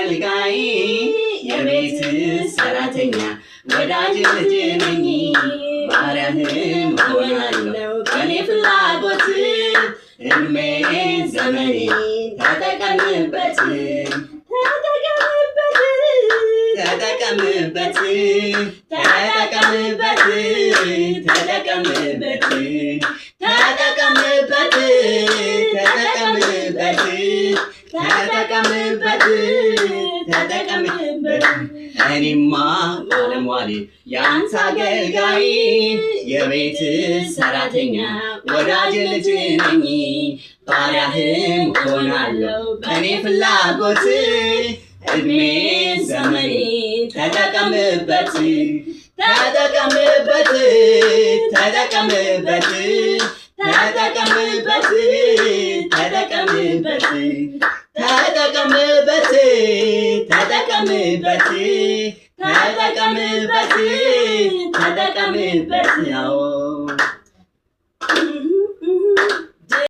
አገልጋይ፣ የቤት ሰራተኛ፣ ወዳጅ ልጅ ነኝ፣ ባሪያህም ሆናለሁ በእኔ ፍላጎት። እድሜ ዘመኔ ተጠቀምበት፣ ተጠቀምበት፣ ተጠቀምበት፣ ተጠቀምበት፣ ተጠቀምበት፣ ተጠቀምበት፣ ተጠቀምበት፣ ተጠቀምበት። እኔማ ባለሟሌ፣ ያንተ አገልጋይ፣ የቤት ሰራተኛ፣ ወዳጅ ልጅ ነኝ፣ ባሪያህም ሆናለሁ በእኔ ፍላጎት። እድሜ ዘመኔ ተጠቀምበት፣ ተጠቀምበት፣ ተጠቀምበት፣ ተጠቀምበት፣ ተጠቀምበት፣ ተጠቀምበት፣ ተጠቀምበት፣ ተጠቀምበት፣ ተጠቀምበት። አዎ።